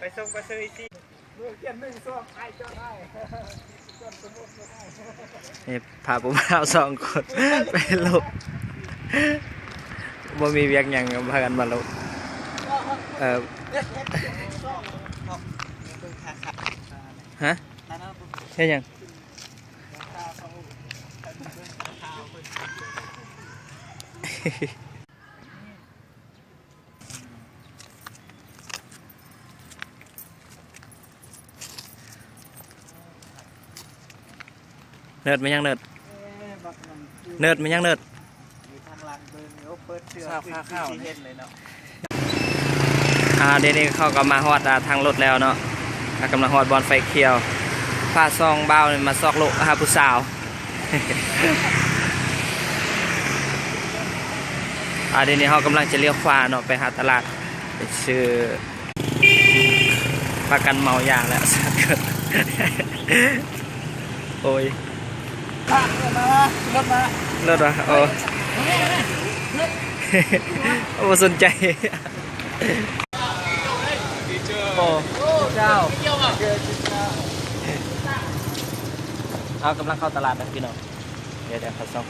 ໄປສົ່ງ ໄປສົ່ງອີກທີ ເມືອງກຽນ ໜຶ່ງ ສອງ ອ້າຍ ຈອດອ້າຍ ຈອດສະໝຸດ ອ້າຍ ນີ້ພາຜູ້ບ່າວສອງຄົນໄປລົບ ບໍ່ມີວຽກຫຍັງກໍພາກັນມາລົບ ເອີ ຮະ? ເຮັດຫຍັງ? ເນີດ ແມ່ນຫຍັງເນີດ? ເນີດ ແມ່ນຫຍັງເນີດ? ອ່າ ດຽວນີ້ເຂົາກໍມາຮອດ ອ່າ ທາງລົດແລ້ວເນາະ ກຳລັງຮອດບ່ອນໄຟຂຽວ ພາສອງບ່າວນີ້ມາຊອກໂລະຫາຜູ້ສາວ. ອ່າ ດຽວນີ້ເຮົາກຳລັງຈະລ້ຽວຂວາເນາະ ໄປຫາຕະຫຼາດ ໄປຊື້ປະກັນເມົາຢາແລ້ວ ໂອ້ຍ ລົດມາ ລົດມາ ໂອ້ ບໍ່ສົນໃຈ. ໂອ້ ເຈົ້າ ເອົາ ກຳລັງເຂົ້າຕະຫຼາດນະພີ່ນ້ອງ ດຽວ ດຽວເຂົ້າຊ່ອງ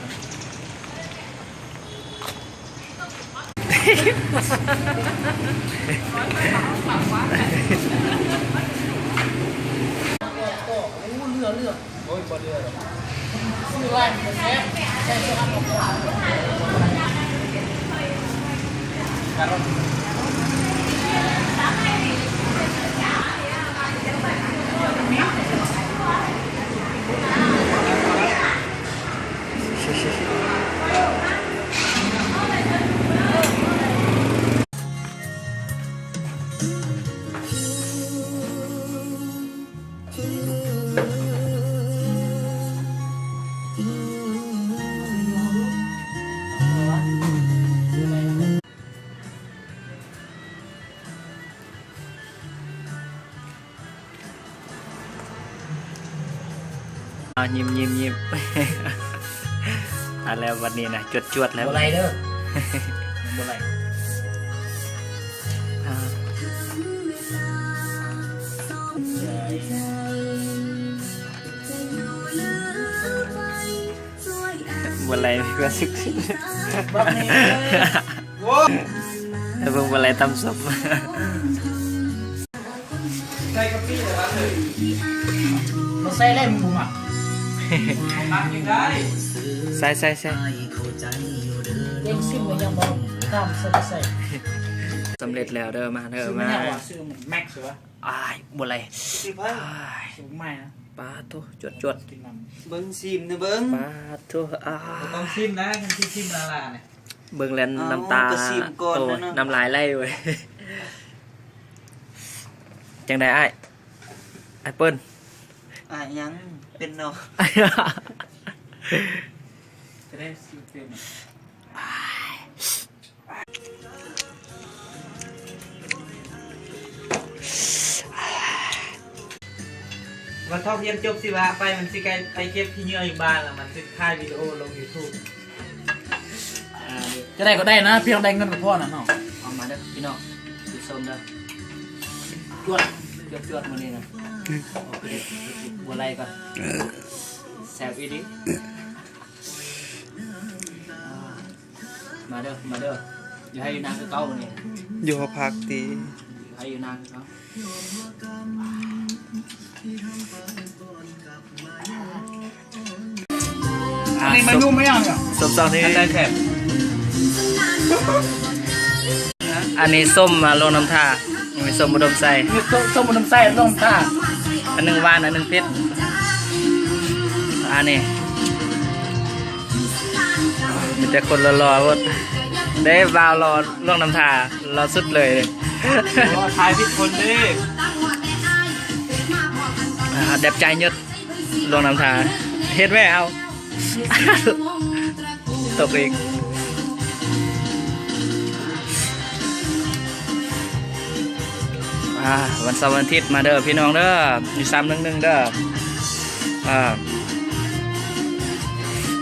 ໂອ້ຍ ບໍ່ເຫຼືອດອກ ຊື້ຫຼາຍມັນກໍແຊບ ແຊບສຸດ. ອ້າວ ຍິ້ມໆໆ ອາ ແລ້ວບັດນີ້ນະ ຈວດໆແລ້ວ ບໍ່ໄດ້ເດີ ບໍ່ໄດ້ ອາ ບໍ່ໄດ້ ມີຄວາມສຸກ ໃຫ້ເບິ່ງປາໄຫຼຕຳສົ້ມ ໃສ່ກະປິແລ້ວວ່າເອີຍ ບໍ່ໃສ່ແລ້ວ ມຶງບໍ່ມັກ ມັກຍັງໄດ້ ໃສ່ ໃສ່ ໃສ່ ເກັ່ງຊິມແລ້ວຍັງບໍ່ຕາມໃສ່ ບໍ່ໃສ່ ສຳເລັດແລ້ວເດີ ມາເດີ ມາ ຊື້ແມັກເສືອ ອ້າຍ ບໍ່ໄຫຼ ຊິໄປ ອ້າຍ ຊິບໍ່ໃໝ່ນະ ປາດໂທ້ ຈວດໆ ກິນນຳ ເບິ່ງ ຊິມນະເບິ່ງ ປາດໂທ້ ອ້າຍ ບໍ່ຕ້ອງຊິມນະ ຄັນຊິຊິມລາໆນີ້ ເບິ່ງແລ້ວນ້ຳຕາ ເອົາ ກໍຊິມກ່ອນ ໂອ້ຍ ນະເນາະ ນ້ຳລາຍໄຫຼເວີຍ ຈັ່ງໃດອ້າຍ? ອ້າຍເປີ້ນ ອ້າຍຫຍັງ? ເປັນເນາະ ຈະໄດ້ຊິເປັນ ວ່າທອກຮຽນຈົບຊິວະໄປ ມັນຊິໄກໄປເກັບຂີ້ເຫຍື້ອຢູ່ບ້ານ ແລ້ວມັນຊິຖ່າຍວິດີໂອລົງຢູທູບ ອ່າ ຈະໄດ້ກໍໄດ້ນະ ພຽງໄດ້ເງິນກໍພໍນະເນາະ ເອົາມາເດີພີ່ນ້ອງ ຊິຊົມເດີ ຈວດ ຈວດໆ ມື້ນີ້ນະ ອືມ ໂອເຄ ບໍ່ໄຫຼກ່ອນ ແຊບອີ່ຫຼີ ອ່າ ມາເດີ ມາເດີ ຢູ່ໄຮ່ຢູ່ນາຄືເກົ່າມື້ນີ້ ຢູ່ຫໍພັກຕິ ຢູ່ໄຮ່ຢູ່ນາຄືເກົ່າ ອ່າ ອັນນີ້ມາຫຍຸ້ມມາຫຍັງນີ້ ສົມ ສົມຕອນນີ້ ອັນໃດແຊບ ອັນນີ້ສົ້ມ ອ່າ ຫຼວງນ້ຳທາ ອັນນີ້ສົ້ມອຸດົມໄຊ ນີ້ ສົ້ມ ສົ້ມອຸດົມໄຊ ຫຼວງນ້ຳທາ ອັນໜຶ່ງຫວານ ອັນໜຶ່ງເຜັດ ອັນນີ້ ມີແຕ່ຄົນຫຼໍ່ໆ ເບິດເດ້ ບ່າວຫຼໍ່ ຫຼວງນ້ຳທາ ຫຼໍ່ສຸດເລີຍ ໂອ້ ຖ່າຍຜິດຄົນເດ້ ອ່າ ແດບຈ່າຍເຫຍີດ ຫຼວງນ້ຳທາ ເຮັດແວ່ເອົາ ຕົກອີກ ອ່າ ວັນເສົາວັນອາທິດມາເດີພີ່ນ້ອງເດີ ຢູ່ສາມໜຶ່ງໜຶ່ງເດີ ອ່າ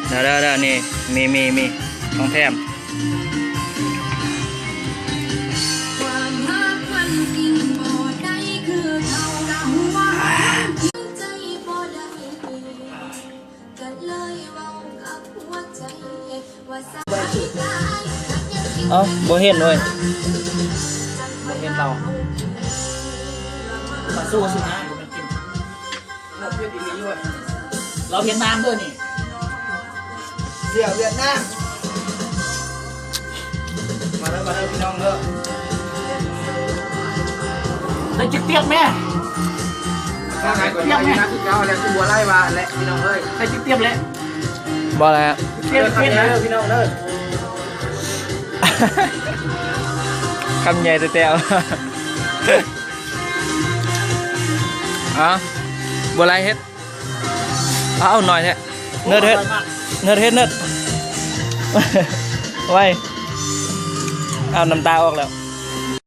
ເດີໆໆ ນີ້ ມີ ມີ ມີ ຂອງແຖມ. ເອົ້າ ບໍ່ເຫັນເວີຍ ບໍ່ເຫັນລາວ. ປາຊູຊິນະ ບໍ່ແມ່ນກິນ ລາວຫວຽດນາມເດີນີ້ ເສື້ອຫວຽດນາມ. ມາເດີ ມາເດີພີ່ນ້ອງເດີ ໄດ້ຈັກຕຽບແມ່ ຕຽບແມ່ ຄືເກົ່າແຫຼະ ຄືບໍ່ໄລ່ວ່າແຫຼະພີ່ນ້ອງເອີຍ ໄດ້ຈັກຕຽບແຫຼະ. ບໍ່ແຫຼະ ຕຽບເປັນນະ ພີ່ນ້ອງເດີ ຄຳໃຫຍ່ແຕ່ໆ. ເອົ້າ ບໍ່ໄລ່ເຮັດ ເອົາໜ້ອຍແທ້ ເນີດເຮັດ ເນີດເຮັດ ເນີດ ໄວ ເອົານ້ຳຕາອອກແລ້ວ.